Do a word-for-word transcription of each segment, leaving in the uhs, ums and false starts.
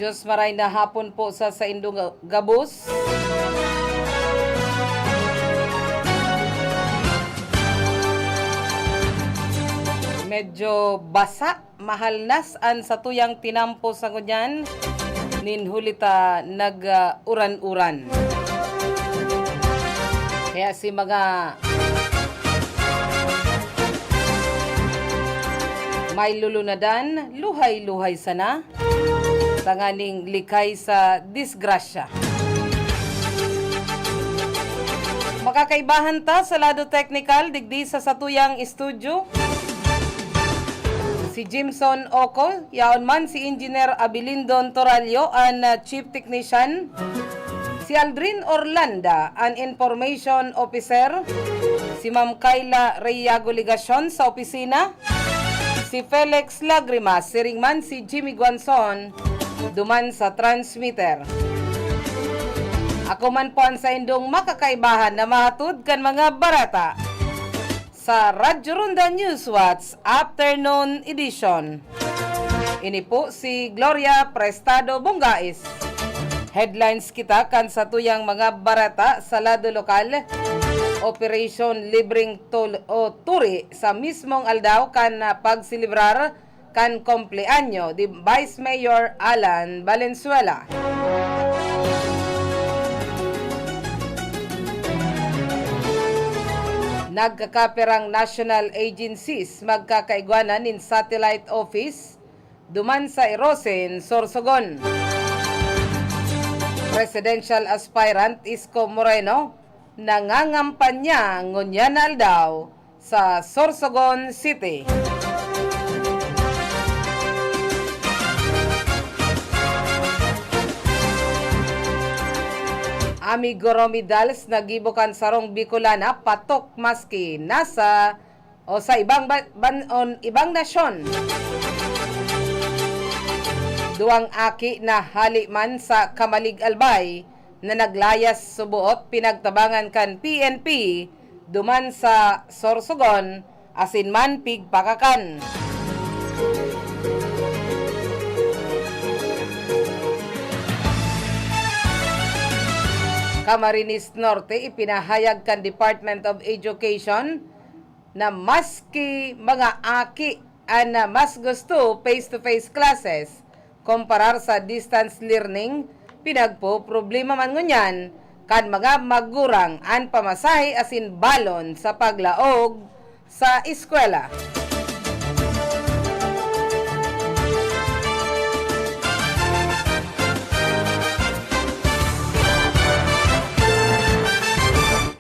Diyos, maray na hapon po sa saindong gabos. Medyo basa, mahalnas an satuyang tinampo sa ngunyan, nin huli ta nag-uran-uran. Kaya si mga may lulunadan, luhay-luhay sana, tanganing likay sa disgrasya. Makakaibahan ta sa lado teknikal digdi sa satuyang estudyo. Si Jimson Oco, yaon man si Engineer Abilindon Torallo, an, ah, Chief Technician. Si Aldrin Orlanda, an Information Officer. Si Ma'am Kayla Reyago Legacion sa opisina. Si Felix Lagrimas, siring man si Jimmy Guanzon, duman sa transmitter. Ako man po an saindong makakaibahan na mahatod kan mga bareta sa Radyo Ronda Newswatch Afternoon Edition. Ini po si Gloria Prestado Bongais. Headlines kita kan satuyang mga bareta sa lado lokal. Operation Libreng Tul-, o Turi sa mismong aldaw kan, ah, pagselebrar kan kumpleanyo ni Vice Mayor Alan Valenzuela. Nagkakapirang national agencies magkakaigwanan nin satellite office duman sa Irosin, Sorsogon. Presidential aspirant Isko Moreno nangangampanya ngunyan na aldaw sa Sorsogon City. Amigurumi Dolls nagibo kan sarong Bicolana patok maski nasa o sa ibang ba-, ban-, on ibang nasyon. Duwang aki na hali man sa Camalig, Albay, na naglayas suboot pinagtabangan kan P N P duman sa Sorsogon, asin man pigpakakan. Camarines Norte, ipinahayag kan Department of Education na maski mga aki an mas gusto face-to-face classes, komparar sa distance learning, pinagpoproblema man ngunyan kan mga magurang an pamasahe asin balon sa paglaog sa eskwela.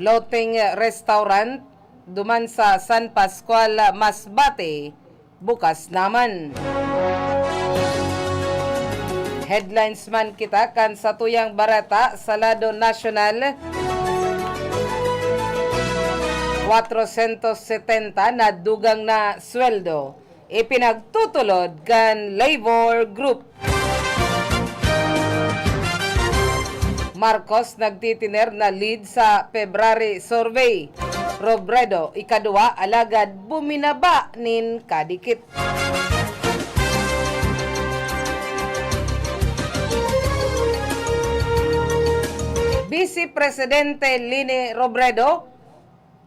Floating restaurant duman sa San Pascual, Masbate, bukas naman. Headlines man kita kan satuyang bareta sa lado nasyonal. Kwatrosyentos setenta na dugang na sweldo ipinagtutulod kan labor group. Marcos nagtitiner na lead sa February survey. Robredo, ikaduwa, alagad buminaba nin kadikit. Vice Presidente Leni Robredo,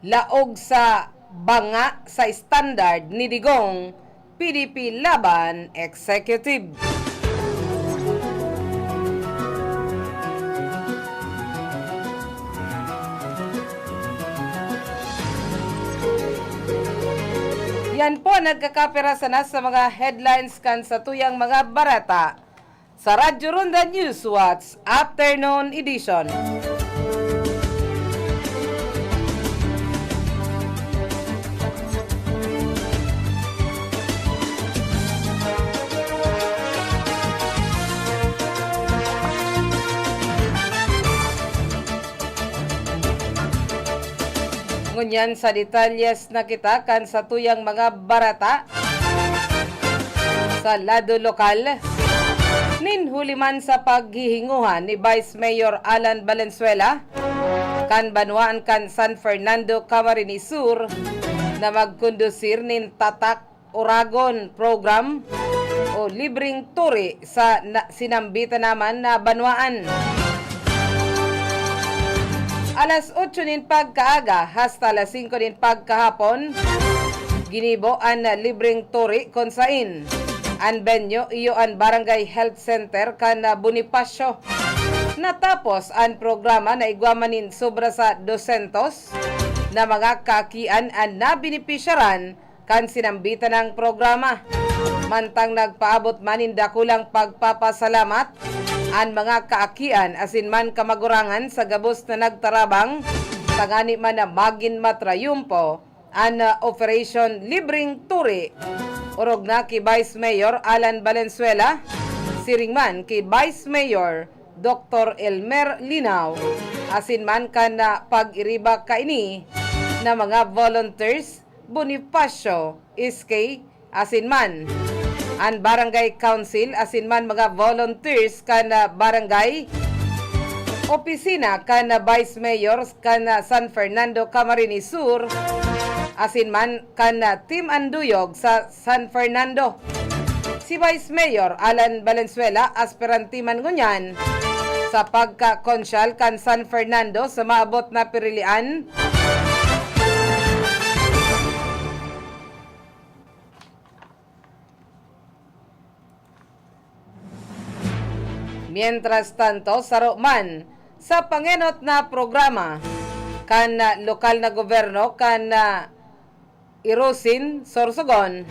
laog sa banga sa standard ni Digong, P D P Laban Executive. Yan po ang nagkakapira sana sa mga headlines kan satuyang mga bareta sa Radyo Ronda Newswatch Afternoon Edition. Ngunyan sa detalyes na kita kan satuyang mga bareta. Sa lado lokal, nin huli man sa paghihinguhan ni Vice Mayor Alan Valenzuela kan banwaan kan San Fernando, Camarines Sur, na magkondusir nin Tatak Oragon Program o libreng turi sa na, sinambitan naman na banwaan. Alas otso nin pagkaaga hasta alas singko nin pagkahapon, ginibo an libreng turi kun sain an venue iyo an Barangay Health Center kan Bonifacio. Natapos an programa na igwa man nin sobra sa dosyentos na mga kaakian an nabenepisyaran kan sinambitan nang programa. Mantang nagpaabot man nin dakulang pagpapasalamat an mga kaakian asin man kamagurangan sa gabos na nagtarabang, tangani man na magin matrayumpo an, ah, Operation Libreng Turi, orog na ki Vice Mayor Alan Valenzuela, siring man ki Vice Mayor Doktor Elmer Linao, asin man kan, ah, pag-iriba kaini na mga volunteers, Bonifacio, S K, asin man an Barangay Council, asin man mga volunteers kan, ah, barangay, opisina kan, ah, Vice Mayor kan, ah, San Fernando, Camarines Sur, asin man kan, ah, Team Anduyog sa San Fernando. Si Vice Mayor Alan Valenzuela, aspirante man ngunyan sa pagkakonsyal kan San Fernando sa maabot na pirilian. Mientras tanto, saro man sa pangenot na programa kan, ah, lokal na gobyerno kan, ah, Irosin, Sorsogon,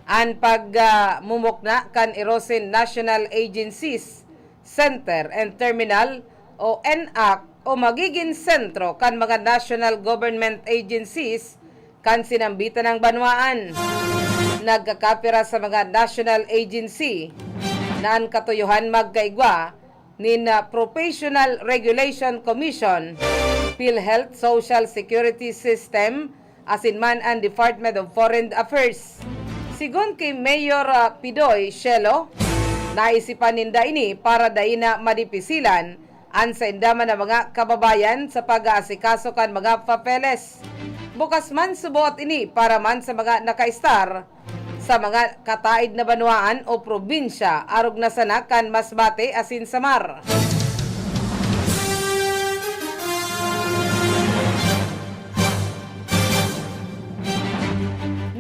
an pag, ah, mumukna kan Irosin National Agencies Center and Terminal o N A C o magigin sentro kan mga national government agencies kan sinambitan nang banwaan. Nagkakapira sa mga national agency na an katuyohan magkaigwa nin, ah, Professional Regulation Commission, PhilHealth Social Security System, asin man an Department of Foreign Affairs. Sigon ki Mayor, ah, Pidoy Shelo, naisipan ninda ini para dai na madipisilan an sainda man na mga kababayan sa pag-aasikaso kan mga papeles. Bukas man suboot ini para man sa mga nakaistar sa mga kataed na banwaan o probinsya, arog na sana kan Masbate asin Samar.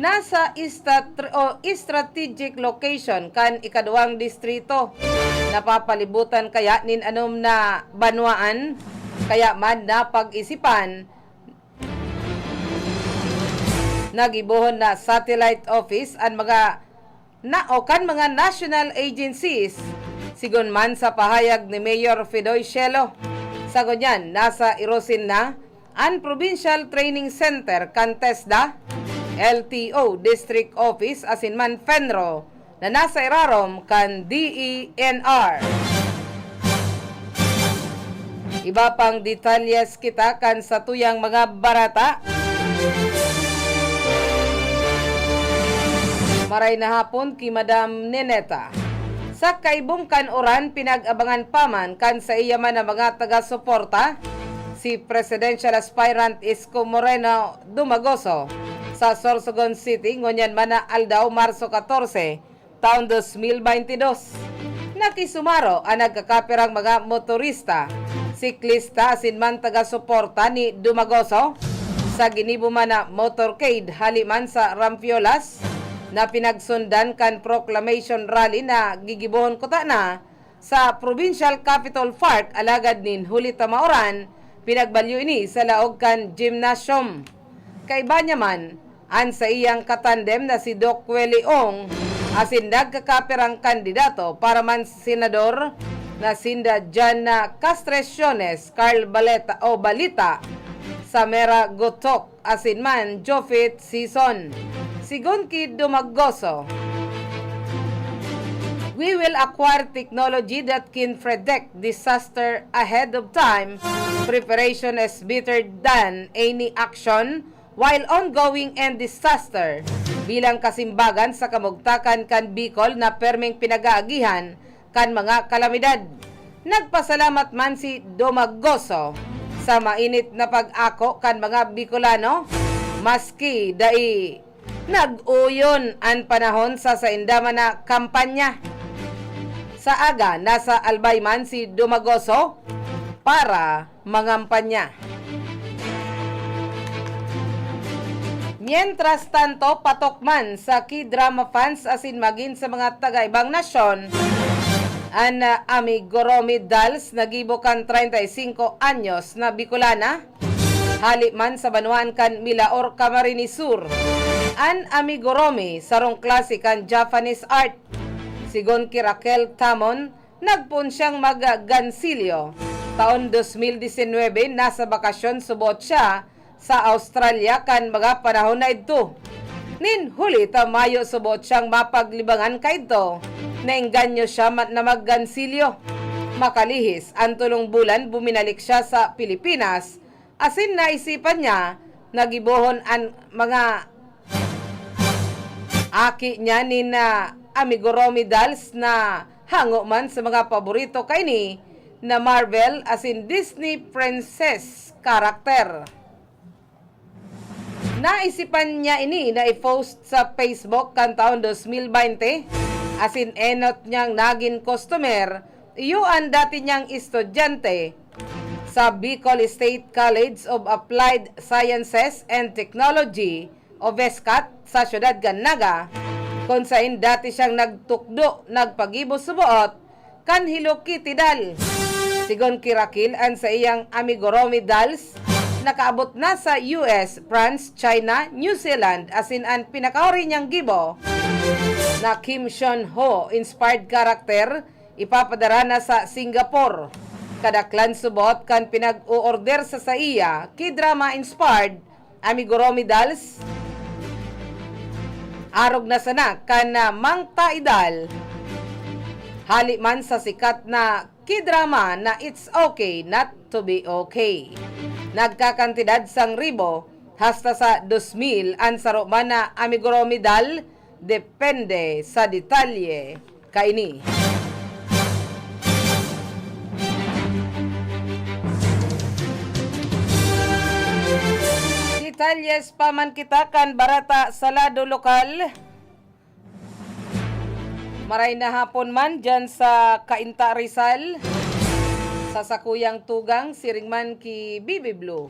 Nasa istat-, o strategic location kan ikaduwang distrito, napapalibutan kaya nin anom na banwaan, kaya man napag-isipan na gibohon na satellite office an mga na o kan mga national agencies, sigon man sa pahayag ni Mayor Fidoy Shelo. Sa ngunyan, nasa Irosin na an Provincial Training Center kan TESDA, L T O District Office asin man PHENRO na nasa irarom kan D E N R. Iba pang detalyes kita kan satuyang mga bareta. Maray na hapon ki Madam Nineta. Sa kaibong kan uran, pinag-abangan pa man kan saiya man na mga taga-suporta, si presidential aspirant Isko Moreno Dumagoso sa Sorsogon City, ngunyan man na aldaw, Marso katorse, taon dos mil baynte dos. Nakisumaro an nagkakapirang mga motorista, siklista asin man taga-suporta ni Dumagoso sa ginibo man na motorcade hali man sa Rampiolas na pinagsundan kan proclamation rally na gigibohon kutana sa Provincial Capitol Park, alagad nin huli ta maoran, pinagbalyo ini sa laog kan gymnasium. Kaiba niya man, an saiyang katandem na si Doc Willie Ong asin nagkakapirang kandidato para man senador na sinda Jana Castreciones, Carl Baleta o Balita, Samera Gotok, asin man Jofit Sison. Sigon ki Dumagoso, "We will acquire technology that can predict disaster ahead of time. Preparation is better than any action while ongoing and disaster." Bilang kasimbagan sa kamugtakan kan Bicol na perming pinag-aagihan kan mga kalamidad. Nagpasalamat man si Dumagoso sa mainit na pag-ako kan mga Bicolano, maski dai Nag-uyon an panahon sa sainda man na kampanya. Sa aga, nasa Albay man si Dumagoso para mangampanya. Mientras tanto, patok man sa K-drama fans asin magin sa mga taga-ibang nasyon, an, ah, Amigurumi Dolls na gibo kan treinta y cinco anyos na Bicolana, hali man sa banwaan kan Milaor, Camarines Sur. An Amigurumi, sarong klase kan Japanese art. Sigon ki Raquel Tamon, nagpoon siyang mag-gansilyo. Taon dos mil disinwebe, nasa bakasyon subot siya sa Australia kan mga panahon na idto. Nin huli ta mayo subot siyang mapaglibangan kaidto, naengganyo siya ma-, na maggansilyo. Makalihis an tolong bulan, buminalik siya sa Pilipinas, asin naisipan niya na gibohon an mga aki niya nin, ah, Amigurumi Dolls na hango man sa mga paborito kaini na Marvel asin Disney princess character. Naisipan niya ini na i-post sa Facebook kan taon dos mil baynte, asin enot niyang nagin customer, iyo an dati niyang estudyante sa Bicol State College of Applied Sciences and Technology o BESCAT sa siyudad kan Naga, kun saen dati siyang nagtukdo, nagpagibo suboot kan Hello Kitty doll. Sigon ki Raquel, an saiyang Amigurumi dolls nakaabot na sa U S, France, China, New Zealand, asin an pinakahuri niyang gibo na Kim Seon Ho inspired character ipapadara na sa Singapore. Kadaklan subot kan pinag-o-order sa saiya ki drama inspired Amigurumi dolls. Arog na sana kan, ah, Mangta Idal. Hali man sa sikat na ki drama na It's Okay Not to Be Okay. Nagkakantidad sang ribo hasta sa dos mil an saro man na Amigurumi doll, depende sa detalye kaini. Detalyes pa man kita kan bareta sa lado lokal. Maray na hapon man diyan sa Cainta, Rizal. Sa sakuyang tugang, siring man ki Bibi Blue.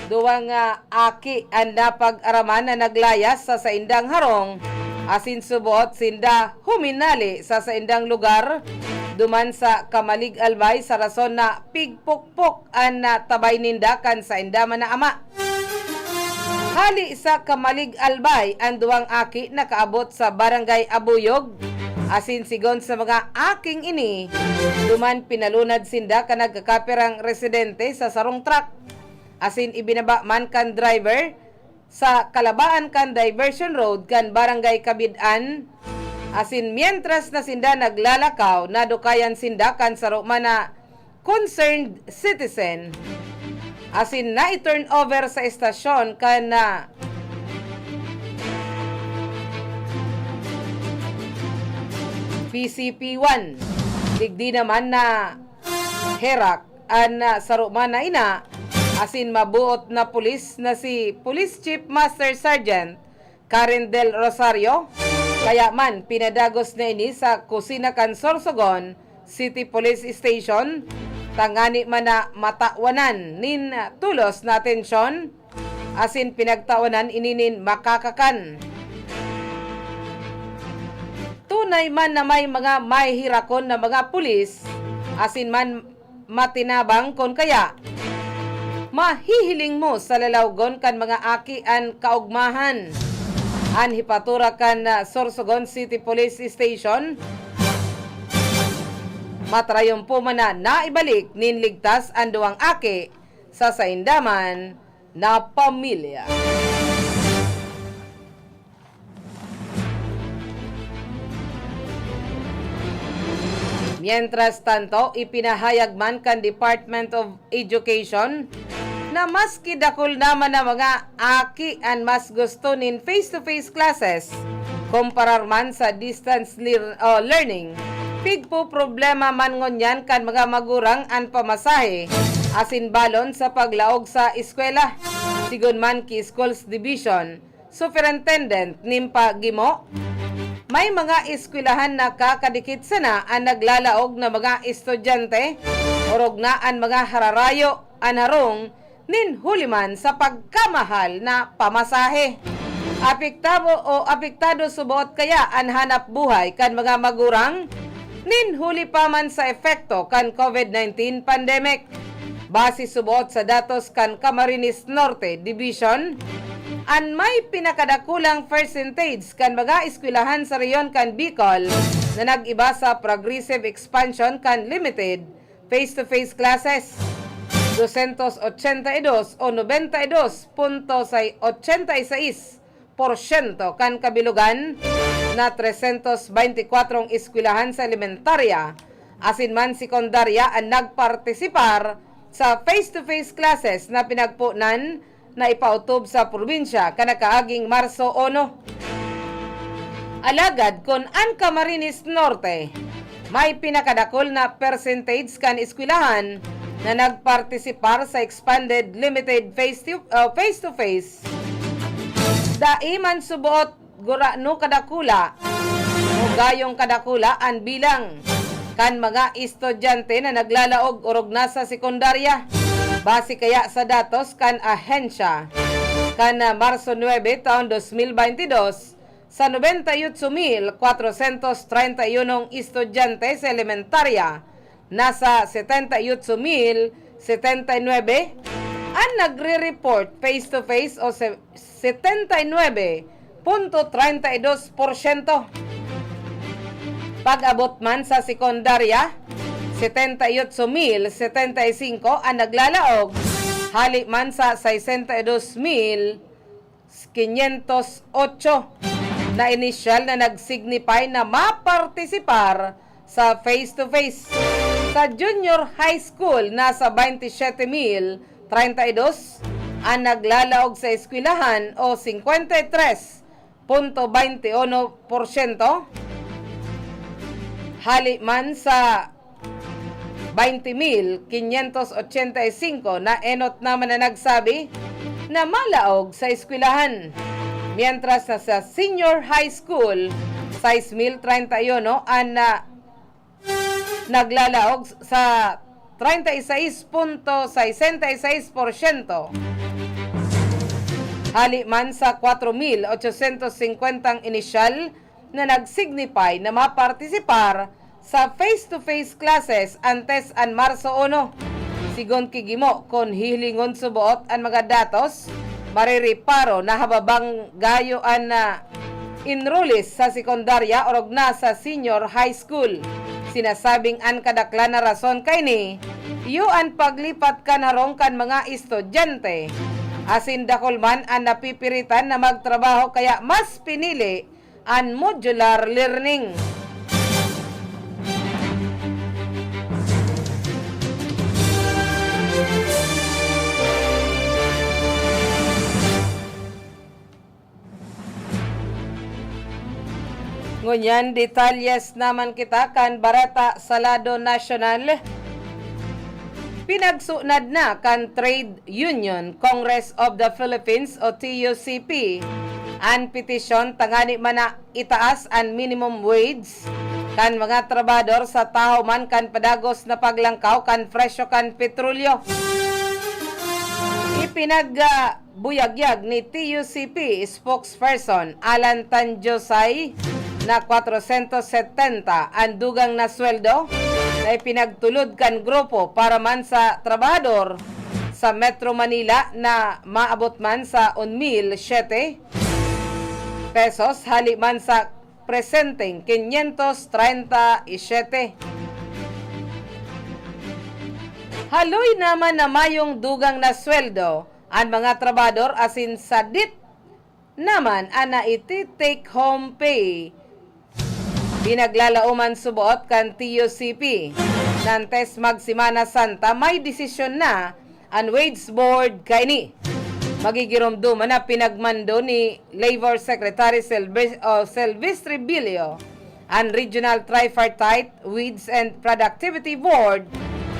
Duwa nga aki an napag-araman na naglayas sa saindang harong, asin subot sinda huminale sa saindang lugar, duman sa Camalig, Albay, sa rason na pigpukpok an, ah, tabay ninda kan sainda man na ama. Hali sa Camalig, Albay, an duwang aki nakaabot sa Barangay Abuyog, asin sigon sa mga aking ini, duman pinalunad sinda kan nagkakapirang residente sa sarong truck, asin ibinaba man kan driver sa kalabaan kan diversion road kan Barangay Cabid-an, asin mientras na sinda naglalakaw, nadukayan sinda kan saro man na concerned citizen, asin nai-turn over sa estasyon kan, ah, P C P one. Digdi naman na herak an, ah, saro man na ina, asin mabuot na pulis na si Police Chief Master Sergeant Karen Del Rosario. Kaya man, pinadagos na ini sa kusina kan Sorsogon City Police Station, tangani man na matawanan nin tolos na atensyon, asin pinagtawanan ini nin makakakan. Tunay man na may mga mahihirakon na mga pulis, asin man matinabang, kun kaya mahihiling mo sa lalawgon kan mga aki an kaogmahan. An hipatura kan, ah, Sorsogon City Police Station, matarayom po man na naibalik nin ligtas an duwang aki sa sainda man na pamilya. Mientras tanto, ipinahayag man kan Department of Education na maski dakul naman na mga aki an mas gusto nin face-to-face classes kumparar man sa distance lear-, o learning, pigpoproblema man ngunyan kan mga magurang an pamasahe asin balon sa paglaog sa eskwela. Sigon man ki Schools Division, Superintendent nin pagimo, may mga eskwelahan na kakadikit sana an naglalaog na mga estudyante, orog na an mga hararayo, an harong nin huli man sa pagkamahal na pamasahe. Apektado o apektado suboot kaya an hanap buhay kan mga magurang nin huli pa man sa epekto kan COVID nineteen pandemic. Base suboot sa datos kan Camarines Norte Division, an may pinakadakulang percentage kan mga eskwelahan sa rehiyon kan Bicol na nag-iba sa progressive expansion kan limited face-to-face classes, dosyentos ochenta y dos o nobenta y dos punto ochenta y seis porsyento kan kabilogan na tresyentos baynti kwatro eskwelahan sa elementarya asin man sekundarya an nagpartisipar sa face-to-face classes na pinagponan na ipautob sa probinsya kan nakaaging Marso uno. Alagad kun an Camarines Norte may pinakadakul na percentage kan eskwelahan na nagpartisipar sa expanded limited face to, uh, face-to-face, dai man suboot gurano kadakula o gayong kadakula an bilang kan mga estudyante na naglalaog orog na sa sekundarya. Base kaya sa datos kan ahensya, kan, ah, Marso nuebe taon dos mil baynti dos, sa nobenta y ocho mil kwatrosyentos treinta y unong estudyante sa elementarya, nasa setenta y ocho mil setenta y nuebe an nagre-report face-to-face o se-, setenta y nuebe punto treinta y dos porsyento. Pag-abot man sa sekundarya, setenta y ocho mil setenta y cinco an naglalaog, hali man sa sesenta y dos mil quinientos ocho na inisyal na nag-signify na mapartisipar sa face-to-face. Sa junior high school, nasa baynti siyete mil treinta y dos an naglalaog sa eskwelahan o singkwenta y tres punto baynti uno porsyento, hali man sa baynti mil quinientos ochenta y cinco na enot naman na nagsabi na malaog sa eskwelahan. Mientras na sa senior high school, sais mil treinta y uno an, ah, naglalaog sa treinta y seis punto sesenta y seis porsyento, hali man sa kwatro mil ochosyentos singkwenta inisyal na nag-signify na mapartisipar sa face-to-face classes antes an Marso uno. Sigon ki Gimo, kun hihilingon suboot an mga datos, marireparo na hababang gayo an, ah, enrollees sa sekundarya orog na sa senior high school. Sinasabing an kadaklan na rason kaini, iyo an paglipat kan harong kan mga estudyante. Asin dakul man an napipiritan na magtrabaho kaya mas pinili an modular learning. Ngunyan, detalyes naman kita kan bareta sa lado nasyonal. Pinagsunad na kan Trade Union Congress of the Philippines o T U C P an petisyon tangani man na itaas an minimum wage kan mga trabahador sa tahaw man kan padagos na paglangkaw kan presyo kan petrolyo. Ipinag, ah, buyagyag ni T U C P spokesperson Alan Tanjosay na kwatrosyentos setenta an dugang na sweldo na ipinagtulod kan grupo para man sa trabahador sa Metro Manila na maabot man sa un mil siyete pesos hali man sa presenteng quinientos treinta y siete. Haloy naman na mayong dugang na sweldo an mga trabahador asin sadit naman an naiti-take home pay. Pinaglalaoman suboot kan T U C P na antes mag Semana Santa, may desisyon na an wage board kaini. Magigiromdoman na pinagmando ni Labor Secretary Silves-, o Silvestre Bilio an Regional Tripartite Wage and Productivity Board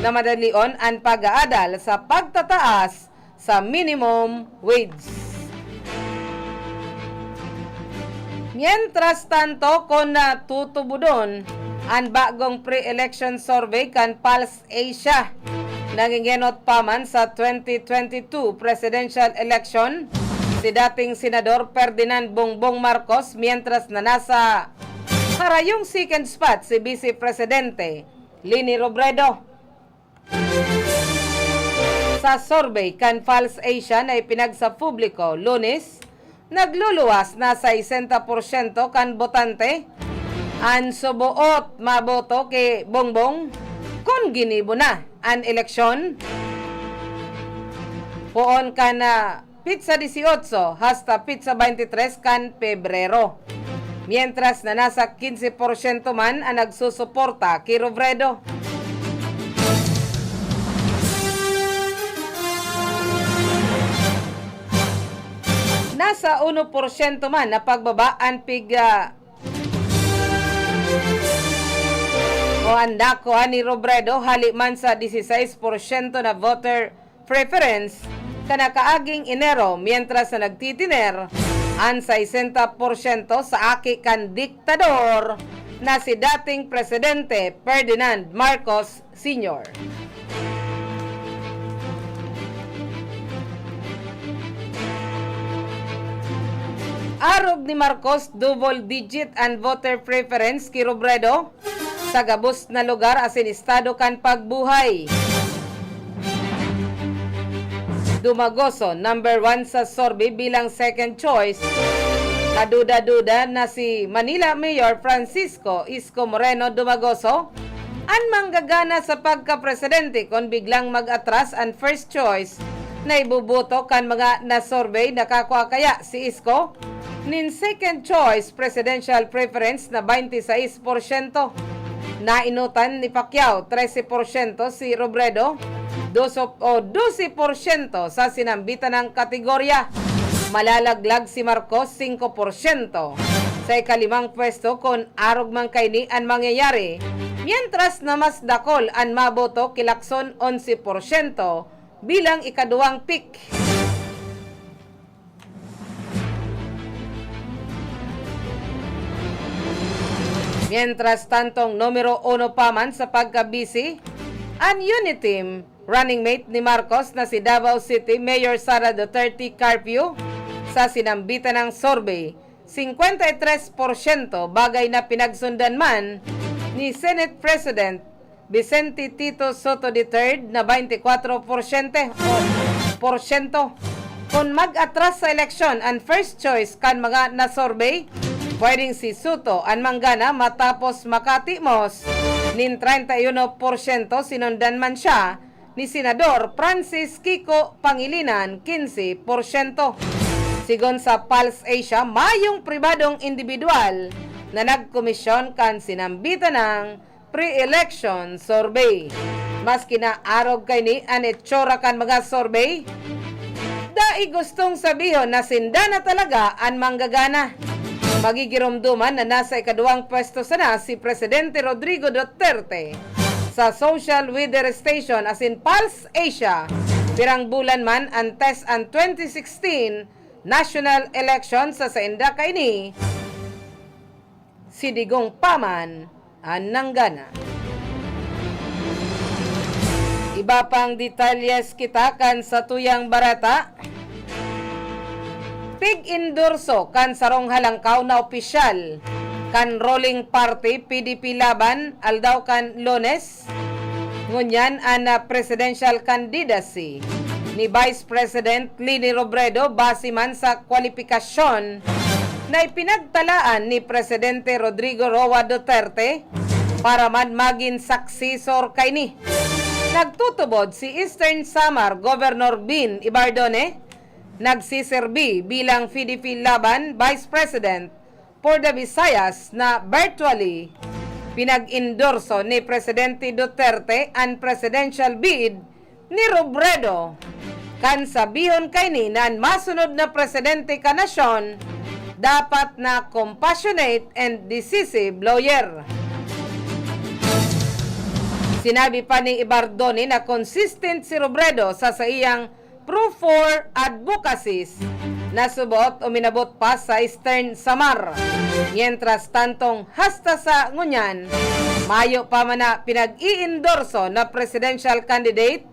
na madalion an pag-aadal sa pagtataas sa minimum wage. Mientras tanto, kun tutubodon an bagong pre-election survey kan Pulse Asia, nangengenot pa man sa twenty twenty-two presidential election si dating Senador Ferdinand Bongbong Marcos, mientras na nasa karayong second spot si Vice Presidente Leni Robredo. Sa survey kan Pulse Asia na ipinagsapubliko Lunes, nagluluwas na sesenta porsyento kan botante an suboot maboto ki Bongbong kun ginibo na an eleksyon. Poon kan, ah, pitsa dieciocho hasta pitsa veintitrés kan Pebrero, mientras na nasa quince porsyento man an nagsusuporta ki Robredo. Nasa uno porsyento man na pagbaba an pig-, ah, o an nakuha ni Robredo, hali man sa dieciséis porsyento na voter preference kan nakaaging Enero, mientras na nagtitiner an sesenta porsyento sa aki kan diktador na si dating Presidente Ferdinand Marcos Senior. Arog ni Marcos, double digit an voter preference ki Robredo sa gabos na lugar asin estado kan pagbuhay. Dumagoso, number one sa survey bilang second choice. Kaduda-duda na si Manila Mayor Francisco Isko Moreno Dumagoso an manggagana sa pagkapresidente kun biglang mag-atras an first choice na iboboto kan mga na-survey. Nakakua kaya si Isko nin second choice presidential preference na baynte sais porsyento. Naenotan ni Pacquiao, trese porsyento, si Robredo, doso o dose porsyento sa sinambitan nang kategorya. Malalaglag si Marcos, singko porsyento. Sa ikalimang pwesto, kun arog man kaini an mangyayari, mientras na mas dakul an maboto ki Lacson, onse porsyento, bilang ikaduwang pick. Mientras tantong numero uno pa man sa pagkabisi, an Uniteam running mate ni Marcos na si Davao City Mayor Sara Duterte Carpio sa sinambitan nang survey, singkwenta y tres porsyento, bagay na pinagsundan man ni Senate President Vicente Tito Sotto the third na baynte kwatro porsyento o porsyento. Kun mag-atras sa eleksyon an first choice kan mga na-survey, pwedeng si Sotto an manggana matapos makatimos nin treinta y uno porsyento, sinundan man siya ni Senador Francis Kiko Pangilinan, quince porsyento. Sigon sa Pulse Asia, mayong pribadong indibidwal na nagkomisyon kan sinambitan nang pre-election survey. Maski na arog kaini an itsura kan mga survey, dai gustong sabihon na sinda na talaga an manggagana. Magigiromdoman na nasa ikaduwang pwesto sana si Presidente Rodrigo Duterte sa Social Weather Station asin Pulse Asia, pirang bulan man antes an twenty sixteen national election sa sainda kaini, si Digong pa man an nanggana. Iba pang detalyes kita kan satuyang bareta. Pig-endorso kan sarong halangkaw na opisyal kan ruling party, P D P Laban, aldaw kan Lunes. Ngunyan an, ah, presidential candidacy ni Vice President Leni Robredo base man sa kwalipikasyon na ipinagtalaan ni Presidente Rodrigo Roa Duterte para man magin successor kaini. Nagtutubod si Eastern Samar Governor Bin Evardone, nagsiserbi bilang P D P Laban Vice President for the Visayas na virtually pinag-endorso ni Presidente Duterte an presidential bid ni Robredo. Kan sabihon kaini na an masunod na presidente kan nasyon dapat na compassionate and decisive lawyer. Sinabi pa ni Evardone na consistent si Robredo sa saiyang pro-poor advocacies nasuboot uminabot pa sa Eastern Samar. Mientras tantong hasta sa ngunyan, mayo pa man na pinag-iendorso na presidential candidate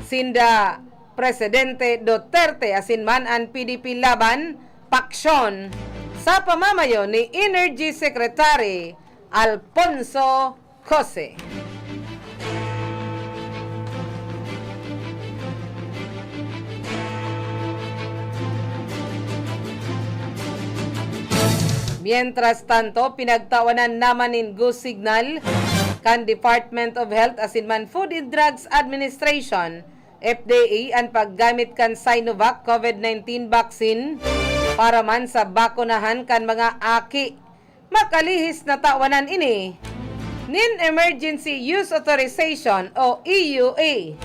sinda Presidente Duterte asin man an P D P Laban paksyon sa pamamayo ni Energy Secretary Alfonso Jose. Mientras tanto, pinagtawanan naman nin go signal kan Department of Health asin man Food and Drugs Administration, F D A, an paggamit kan Sinovac COVID nineteen vaccine para man sa bakunahan kan mga aki makalihis na tawanan ini nin Emergency Use Authorization o E U A.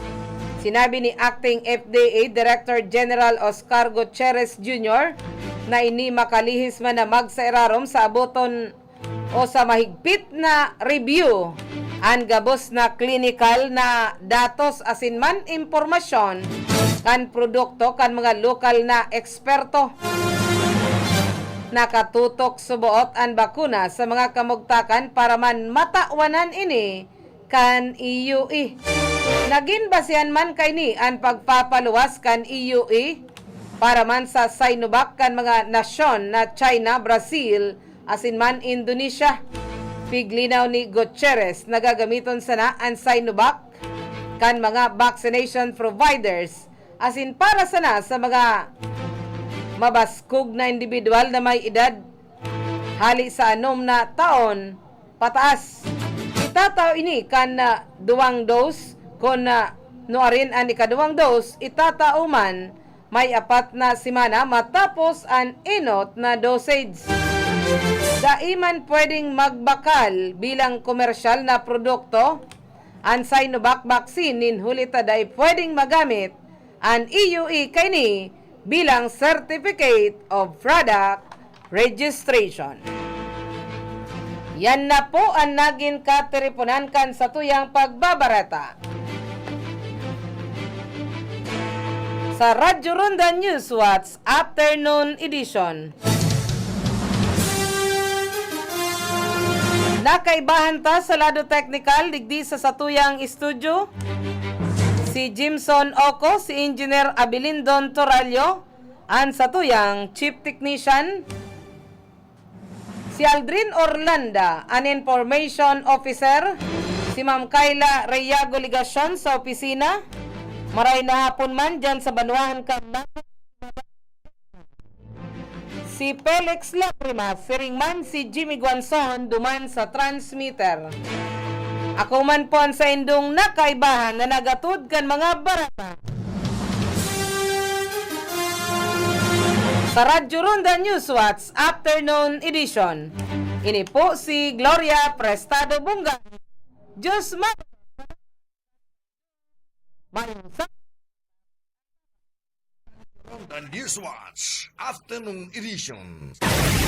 Sinabi ni Acting F D A Director General Oscar Gutierrez Junior na ini makalihis man na magsairarom sa aboton o sa mahigpit na review an gabos na klinikal na datos asin man impormasyon kan produkto kan mga lokal na eksperto. Nakatutok suboot an bakuna sa mga kamugtakan para man matawanan ini kan E U A. Nagin basehan man kaini an pagpapaluwas kan E U A para man sa Sinovac kan mga nasyon na China, Brazil, asin man Indonesia. Piglinaw ni Gutierrez na gagamiton sana an Sinovac kan mga vaccination providers asin para sana sa mga mabaskog na indibidwal na may edad hali sa anom na taon pataas. Itatao ini kan, ah, duwang dose, kun, ah, nuarin an ikaduwang dose, itatao man may apat na semana matapos an enot na dosage. Dai man pwedeng magbakal bilang komersyal na produkto an Sinovac vaccine nin huli ta dai pwedeng magamit an E U A kaini bilang Certificate of Product Registration. Yan na po an nagin katiriponan kan satuyang pagbabareta. Sa Radyo Ronda Newswatch Afternoon Edition. Nakaibahan ta sa lado teknikal digdi sa satuyang estudyo, si Jimson Oco, si Engineer Abilindon Torallo, an satuyang Chief Technician, si Aldrin Orlanda, an Information Officer, si Ma'am Kayla Reyago Legacion sa opisina. Maray na hapon man dyan sa banwahan kan si Felix Lacrima, siring man si Jimmy Guanzon duman sa transmitter. Ako man po an saindong nakaibahan na nagatod kan mga bareta. Sa Radyo Ronda Newswatch Afternoon Edition, ini po si Gloria Prestado Bungan. Diyos ma-, mayong sa- Ronda Newswatch Afternoon Edition.